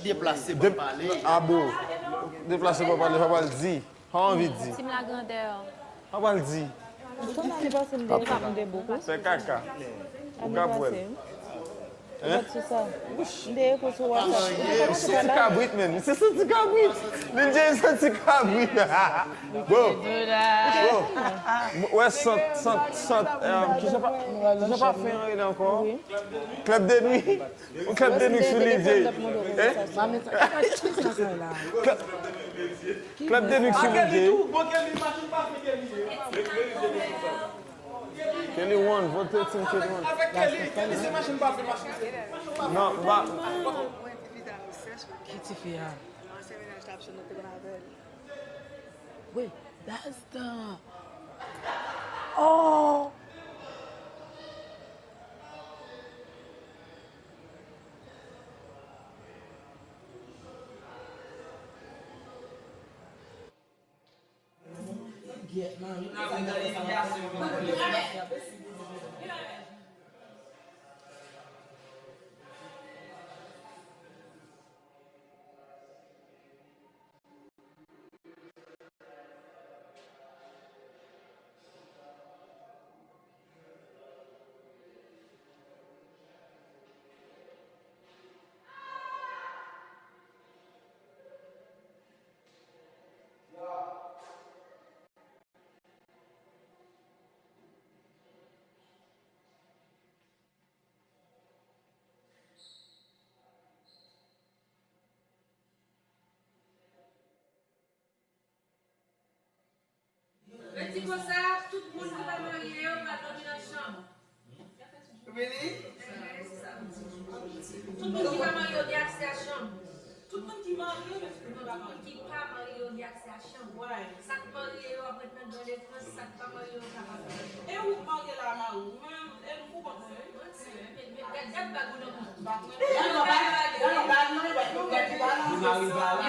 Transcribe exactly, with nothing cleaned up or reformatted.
Deplase pa pale. Abo. Deplase pa pale, pa pale, di. Sa w anvi di? Tim la grandè. Sa w pral di? Tonali pase m de, m de boukou. Fè kaka. Ou ka pwèl. Hein? Gad sou sa. M te ekri sou WhatsApp. Ou te konn se ti kabrit, menm. Se santi kabrit. Lil Jay santi kabrit. Bon. Bon. Wè sant, sant, sant, euh, kijan pa, kijan pa fè anyen ankò? Club de nuit. Yon club de nuit sou Lil Jay. Hein? Club de nuit sou Lil Jay. Kelly One, vote Team Kelly One. Avèk Kelly, Kelly se machin pa vle machin. Non, ba. Ki tifi a? Ansyen mennaj la ap jwenn nou te konn avè l. Wait, that's the. Oh! Yo di konsa, tout moun ki pa marye yo pral dòmi nan chanm. Really? Tout moun ki pa marye yo gen aksè a chanm. Tout moun ki marye yo, tout moun ki pa marye yo gen aksè a chanm. Sa k marye yo ap ret nan gran lekrans, sa k pa marye yo ka pa fè. E ou k marye la, mari w, men, e m pou kont mwen, wi. Gad, gad bag ou nan kont. Bag mwen. Gad bag, gad bag mwen, gad bag mwen.